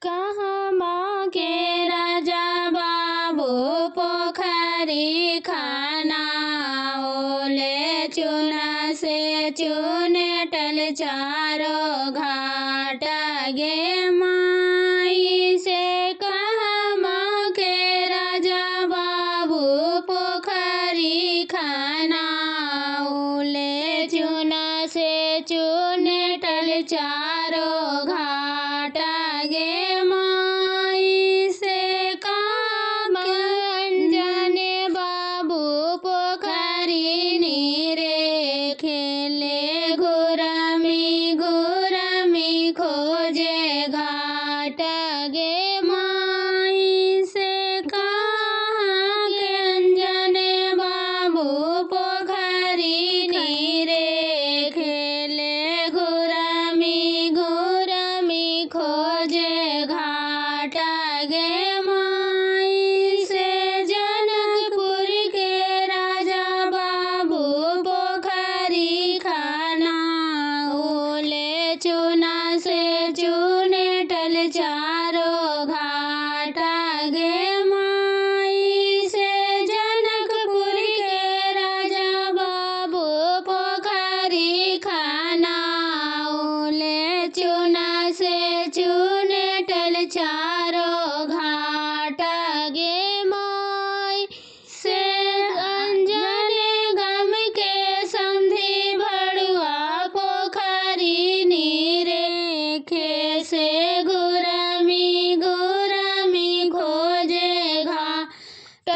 कहाँ के राजा बाबू पोखरी खाना ओले चुना से चुनेटल चारो घाट गे माई से। कहाँ के राजा बाबू पोखरी खाना ओले चुना से चुनेटल चारो घाट गे माई से। जाने बाबू पोखरी नीरे खेले घुरमी घुरमी खोजे घाट गे माई से। कहाँ के अंजने बाबू पोखरी नीरे खेले घुरमी घुरमी खोजे घाट गे माई से। जनकपुर के राजा बाबू पोखरी खाना ओले चुना से चुनेटल चारो घाट गे माई से। जनकपुर के राजा बाबू पोखरी खाना ओले चुना से चुनेटल चारो घाट गे माई से। अंजने गम के संधि भड़ुआ पोखरी नीरे खे से घुरमी घुरमी खोजे घाट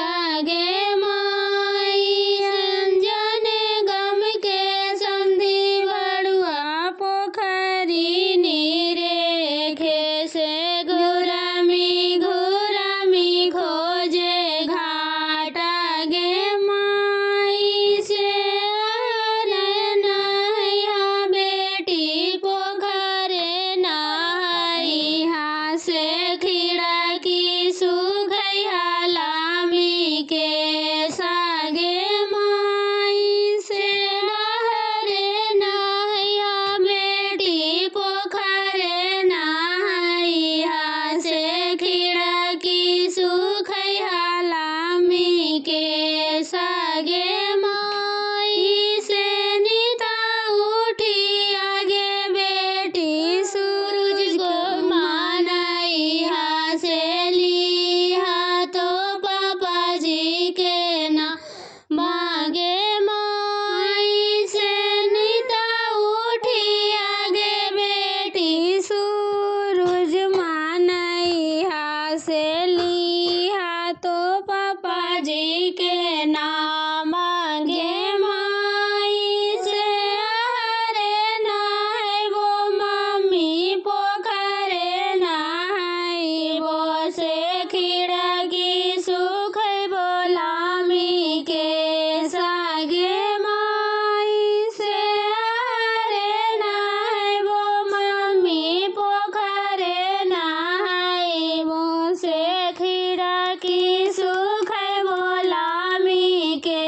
गे माई। अंजने गम के संधि भड़ुआ पोखरी नीरे खे से घुरमी घुरमी खोजे घाट गे माई से। अरे नैया बेटी पोखरे नहैया से खिड़की सुखैया लामी के सागे माई से। अरे नैया बेटी पोखरे नहैया से खिड़की सुखैया लामी के सागे माई से। नीता उठी आगे बेटी सूरज को मानैया से लिहा तो पापा जी के ना मांगे माई से। नीता उठी आगे बेटी सूरज मानैया से लिहा तो पापा जी के नाम मांगे माई से। अरे नहैबो मम्मी पोखरे नहैबो से खिड़की सुखैबो लामी के सागे माई से। अरे नहैबो मम्मी पोखरे नहैबो से खिड़की सुखैबो लामी के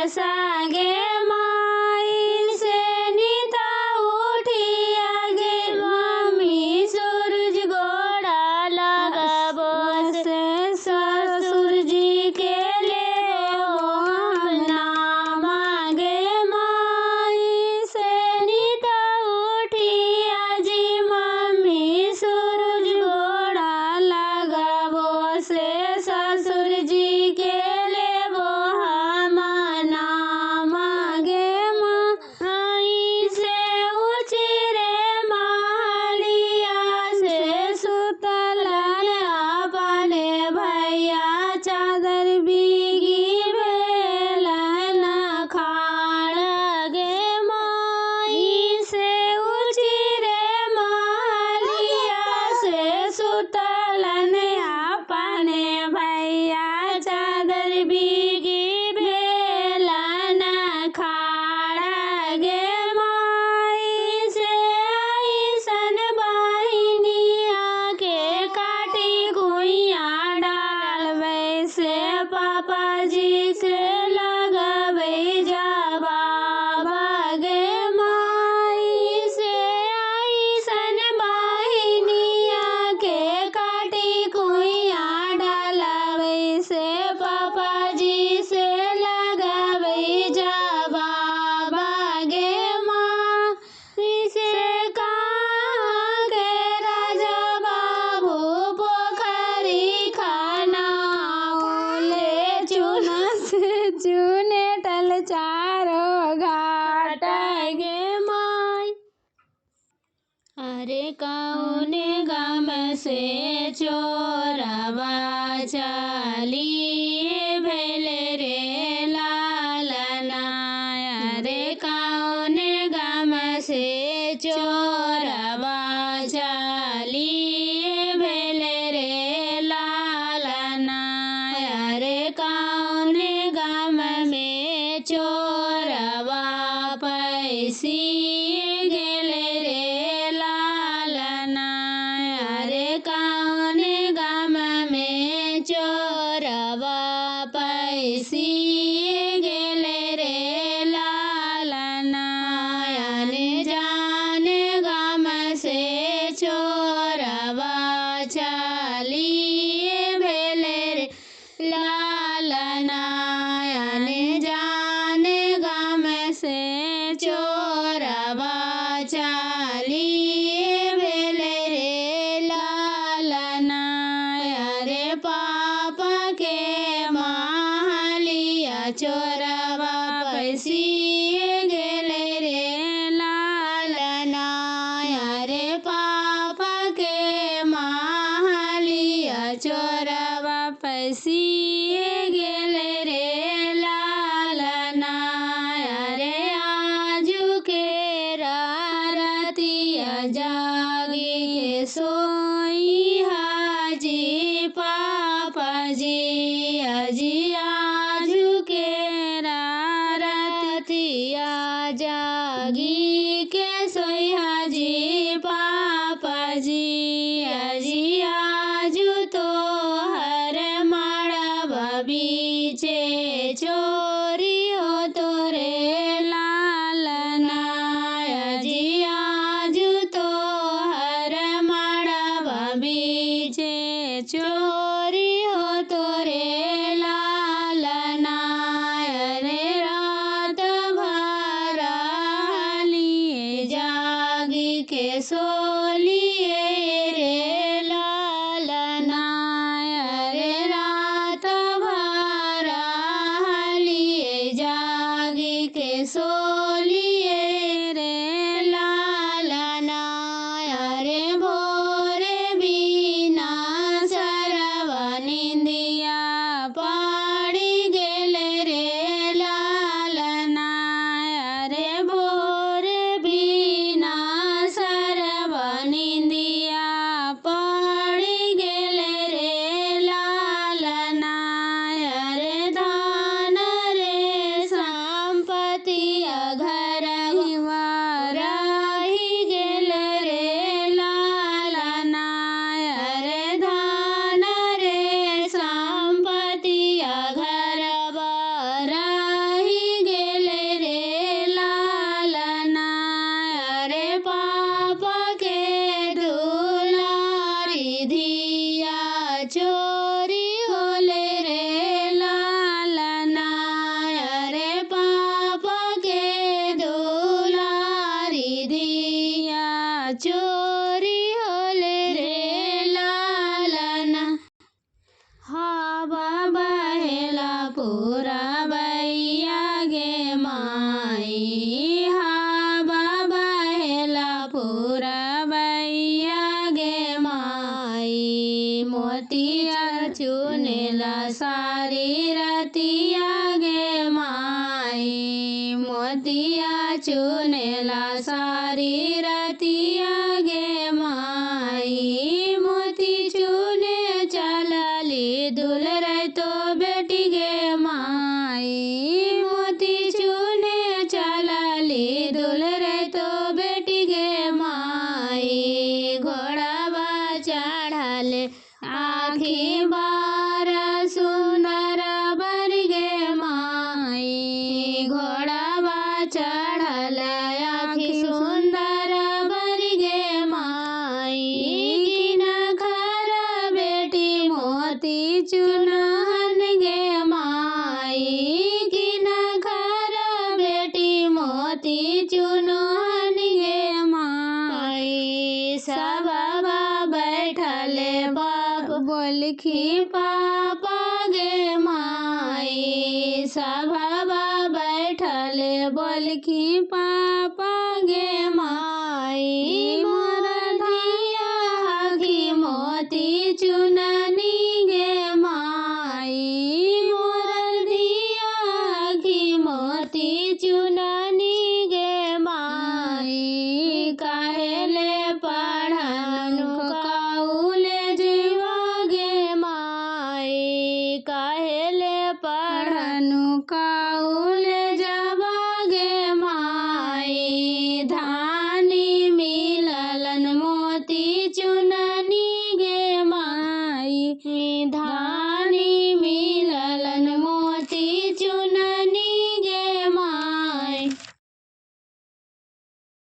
सागे माई से। नीता उठी आगे मम्मी सूरज गोड़ा लगबो से ससुर जी के लेबो हम ना मांगे माई से। नीता उठी आजी मम्मी सूरज गोड़ा लगबो से ससुर जी के लेबो हम ना मांगे माई से। उचरे मालिया से सुतलन अपने भैया चादर भीगी भेलन खाड़ गे माई से। उचरे मालिया से सुतलन अपने भैया चादर भीगी भेलन खाड़ गे माई से। ऐसन बहिनिया के काटी कुइया डालबै से पापा जी के लगबै जवाब गे माई से। ऐसन बहिनिया के से चोरवा चली भेल रे लालना, अरे कौन गम से चोरवा चली भेल रे लालना, अरे कौन गम में चोरवा पैसी गेल रे लालना, अरे कौन गम में चोरवा पैसी गेल रे लालना, अनजान गम से चोरवा चली भेल रे लालना, अनजान गम से चोरवा चली भेल रे लालना, अरे पापा के महलिया चोरवा पैसी गेल रे लालना, अरे पापा के महलिया चोरवा पैसी गेल रे लालना, अरे आजू के रतिया जागी के सोई हाजी पापा जी, अजी आजू के रतिया जागी के सोई हाजी पापा जी, अजी आजू तो हर माड़वा बीचे चोरी हो तोरे लालना, अजी आजू तो हर माड़वा बीचे चोरी हो तोरे लालना, अरे रात भर लिए जागी के सोलिए रे लालना, अरे रात भर लिए जागी के सोलिए रे लालना, अरे भोरे बिना सरवा निंदिया पाड़ी गेल रे लालना, अरे भोरे बिना सरवा निंदिया पाड़ी गेल रे लालना, अरे धान रे संपत्ति घर रही गेल रे लालना, अरे धान रे संपत्ति घर रही गेल रे लालना, अरे पापा के दुलारी धिया चोरी होले रे लालना, अरे पापा के दुलारी धिया चोरी होले रे लालना। हवा बहेला पूरा बैया गे माई, हवा बहेला पूरा बैया गे माई, मोतिया चुनेला सारी रतिया गे माई, मोतिया चुनेला सारी रतिया गे माई, मोती चुने चलली दुल रे तो बेटी गे माई, मोती चुने चलली दुल रे तो बेटी गे माई, घोड़ावा चढ़ल आखी बार सुंदर बर गे माई, घोड़ावा चढ़ल आखी सुंदर बर गे माई, किन घर बेटी मोती चुनहन गे माई, किन घर बेटी मोती चुनहन गे माई, सब बैठल बाप बोलखी पापा गे माई, सभवा बैठल बोलखी पापा गे माई, मोर धिया हखी मोती। मोती चुननी गे माई, मोर धिया की मोती चुननी गे माई। काहेले पढ़नु काउले जीवा गे माई, काहेले पढ़नु काउले जबा गे माई। धानी मिललन मोती चुननी गे माई, धानी